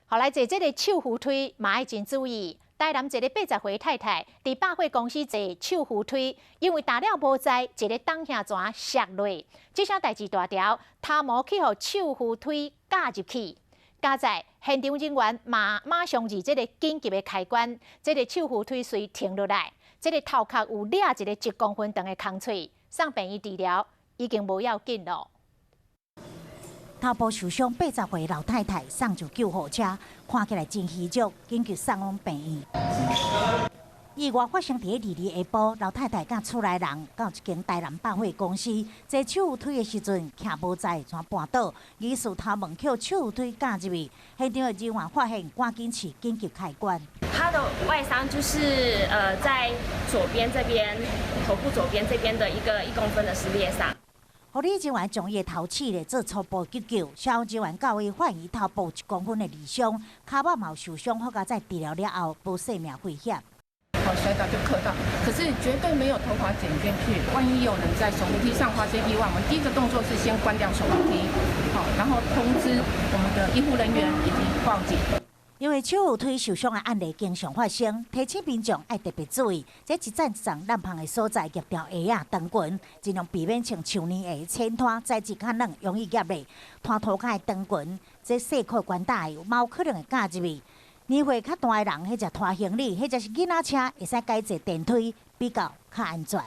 後來坐這个手扶梯嘛愛真注意。台南一个80歲太太佇百貨公司坐手扶梯，因為踏了無在，一个擋耳泉摔落，這下代誌大條，頭毛去予手扶梯軋入去。佳哉現場人員嘛馬上按這个緊急的開關，這个手扶梯隨停落來，這个頭殼有掠一个1公分長的空喙，送病院治療已經無要緊囉。頭部受傷80歲老太太送上救護車，看起來真虛弱，緊急送往病院。意外發生佇二二下晡，老太太佮厝內人到一間台南百貨公司坐手扶梯的時陣，徛無在，怎絆倒，疑似頭毛予手扶梯軋入去。現場的人員發現，趕緊試緊急開關。他的外傷就是在左邊這邊頭部左邊這邊的一個1公分的撕裂傷。護理人員將伊的頭齒咧做初步急救，消防人員到位發現伊頭部1公分的裂傷，跤肉嘛有受傷，好佳哉治療了後無性命危險。好，摔倒就磕到，可是絕對沒有頭髮剪進去。萬一有人在手扶梯上發生意外，我們第一個動作是先關掉手扶梯，好，然後通知我們的醫護人員以及報警。因為手扶梯受傷的案例經常發生，提醒民眾愛特別注意。這一層一層爛芳的所在，夾條鞋仔、長裙，盡量避免穿樹呢鞋、淺拖，材質較軟，容易夾咧。拖塗跤的長裙，這細褲寬大的，嘛有可能會軋入去。年歲較大的人，彼隻拖行李，彼隻是囡仔車，會使改坐電梯，比較較安全。